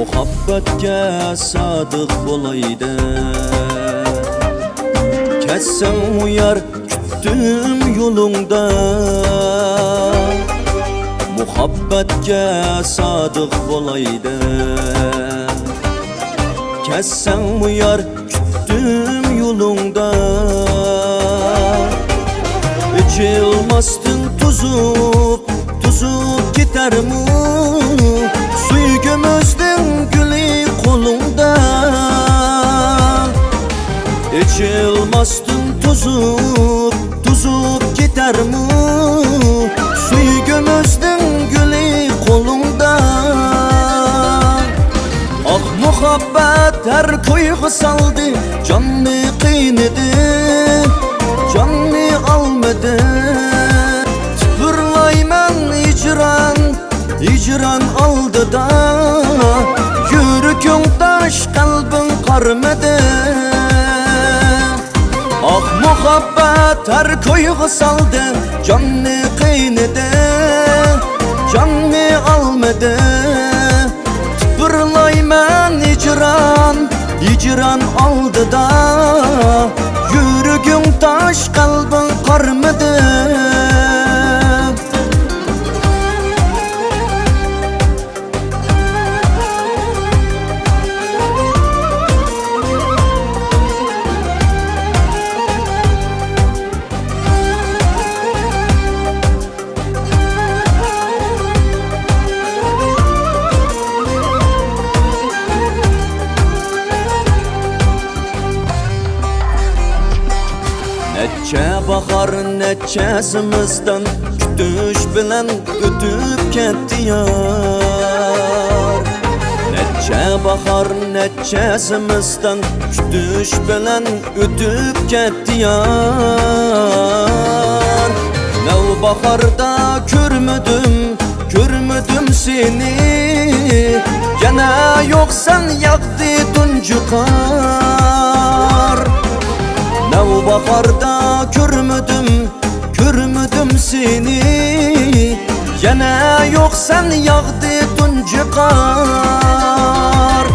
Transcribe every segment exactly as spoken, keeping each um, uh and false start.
مۇھەببەتكە سادىق بولاي دەپ، كەتسەڭمۇ يار كۈتتۈم يولۇڭدا. مۇھەببەتكە سادىق بولاي دەپ، كەتسەڭمۇ يار كۈتتۈم يولۇڭدا. ئېچىلماستىن توزۇپ، توزۇپ كېتەرمۇ سۆيگۈمىزنىڭ گۈلى قولۇڭدا؟ ئېچىلماستىن توزۇپ، توزۇپ كېتەرمۇ سۆيگۈمىزنىڭ گۈلى قولۇڭدا؟ ئاھ، مۇھەببەت ھەر كويغا سالدى، جاننى قىينىدى، جاننى ئالمىدى. تۇپۇرلايمەن ھىجران، ھىجران ئالدىدا، يۈرىكىڭ تاش، قەلبىڭ قارمىدى. ئاھ، مۇھەببەت ھەر كويغا سالدى، جاننى قىينىدى، جاننى ئالمىدى. تۇپۇرلايمەن ھىجران، ھىجران ئالدىدا، يۈرىكىڭ تاش، قەلبىڭ قارمىدى. نەچچە باھار، نەچچە زىمىستان كۈتۈش بىلەن ئۆتۈپ كەتتى يار. نەچچە باھار، نەچچە زىمىستان كۈتۈش بىلەن ئۆتۈپ كەتتى يار. نەۋباھاردا كۆرمىدىم، كۆرمىدىم سېنى، يەنە يوق سەن ياغدى تۇنجى قار. نەۋباھاردا كۆرمىدىم، كۆرمىدىم سېنى، يەنە يوق سەن ياغدى تۇنجى قار.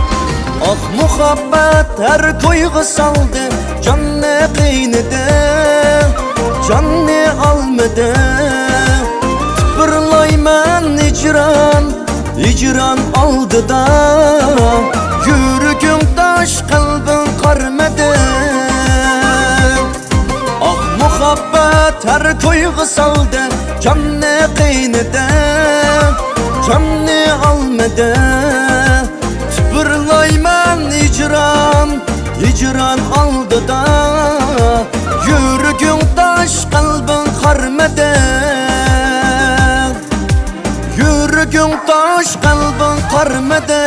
ئاھ، مۇھەببەت ھەر كويغا سالدى، جاننى قىينىدى، جاننى ئالمىدى. تۇپۇرلايمەن ھىجران، ھىجران ئالدىدا، يۈرىكىڭ تاش، قەلبىڭ قارمىدى. ئاھ، مۇھەببەت ھەر كويغا سالدى، جاننى قىينىدى، جاننى ئالمىدى. تۇپۇرلايمەن ھىجران، ھىجران ئالدىدا، يۈرىكىڭ تاش، قەلبىڭ قارمىدى. يۈرىكىڭ تاش، قەلبىڭ قارمىدى.